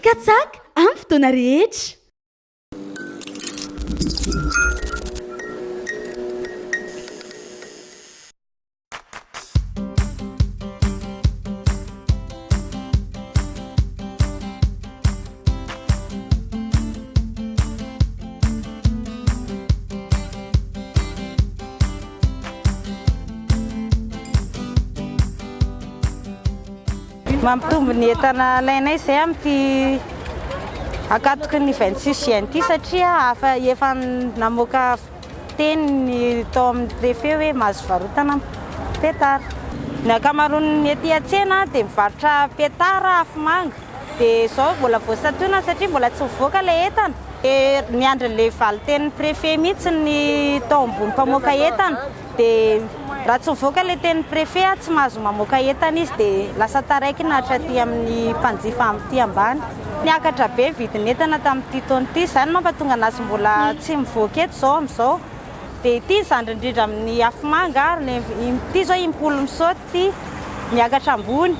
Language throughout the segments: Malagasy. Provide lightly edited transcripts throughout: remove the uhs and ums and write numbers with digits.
Katsaka amin'ny fotoana rehetra. Mampitombo ny entana alainay izay amin'ity ankatoky ny 26 juin ity satria hafa efa namoaka teny ny tao amin'ny préfet hoe mahazo varotana pétard. Ny ankamaroan'ny ety an-tsena dia mivarotra pétard afomanga dia izao mbola vao santionany satria mbola tsy mivoaka ilay entana. Dia miandry an'ilay valin-tenin'ny préfet mihitsy ny tao ambony mpamoaka entana. Dia raha tsy mivoaka ilay tenin'ny préfet tsy mahazo mamoaka entana izy dia lasa taraikina hatraty amin'ny mpanjifa aty ambany. Niakatra be ny vidin'entana tamin'ity taona ity, izany mampatonga an'azy mbola tsy mivoaka eto izao amin'izao. Dia ity ny zandry indrindra amin'ny afomanga ary ity izao impolo misaoty ity miakatra ambony.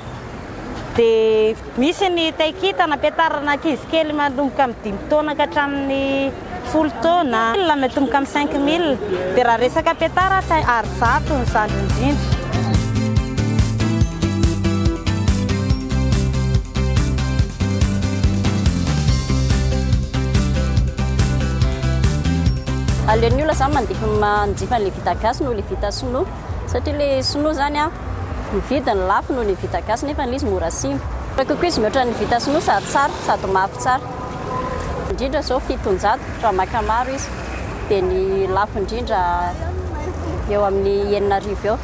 Dia misy ny taikita nampiantarina ankizy kely manomboka amin'ny dimy taona ka hatramin'ny folo taona, matomboka amin'ny 5000. Dia raha resaka petara ary zato ny zandry indrindra. Aleon'ny olona izany mandefa manjifa an'ilay vita gasy noho ilay vita sinoa. Satria ilay sinoa izany an, ny vidiny lafo noho ny vita gasy nefa ilay izy mora simba. Mora kokoa izy mihoatra ny vita sinoa sady tsara, sady mafy tsara. Indrindra izao 700 raha maka maro izy, dia ny lafo indrindra eo amin'ny 6000 eo.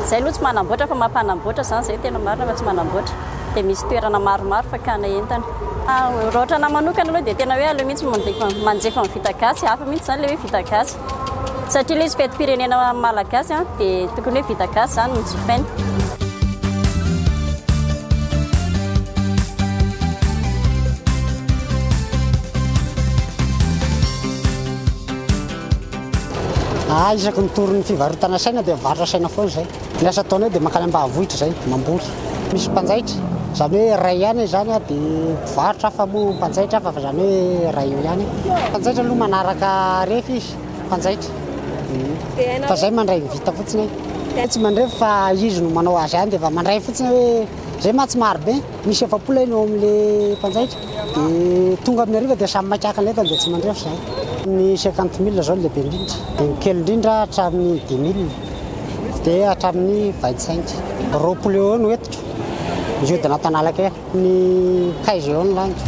Izay aloha tsy manamboatra fa mampanamboatra izany, izay tena marina fa tsy manamboatra. Dia misy toerana maromaro fakana entana. Raha ohatranahy manokana aloha dia tena hoe aleo mihitsy manjifa ny vita gasy, hafa mihitsy izany ilay hoe vita gasy. Satria ilay izy fetim-pirenena malagasy dia tokony hoe vita gasy izany no jifaina. Ah, isaky ny toron'ny fivarotana saina dia mivarotra saina foana izay. Ny asa ataonay dia mankany ambanivohitra izay, mamboly. Misy mpanjaitra, izany hoe iray ihany izany dia mpivarotra hafa moa mpanjaitra hafa fa izany hoe iray eo ihany. Mpanjaitra aloha manaraka refy izy, mpanjaitra. Fa izay mandray ny vita fotsiny e. Tsy mandray fa izy no manao azy ihany dia efa mandray fotsiny hoe izay mantsy maro be, misy 40 eny eo amin'ilay mpanjaitra dia tonga amin'ny hariva dia samy makiaka ny entany dia tsy mandray fa izay. Ny cinquante mille izao no lehibe indrindra, dia ny kely indrindra hatramin'ny dix mille. Dia hatramin'ny 25. 20 eo eo no entiko. Mihodina ato Analakely. Ny quinze eo eo no laniko.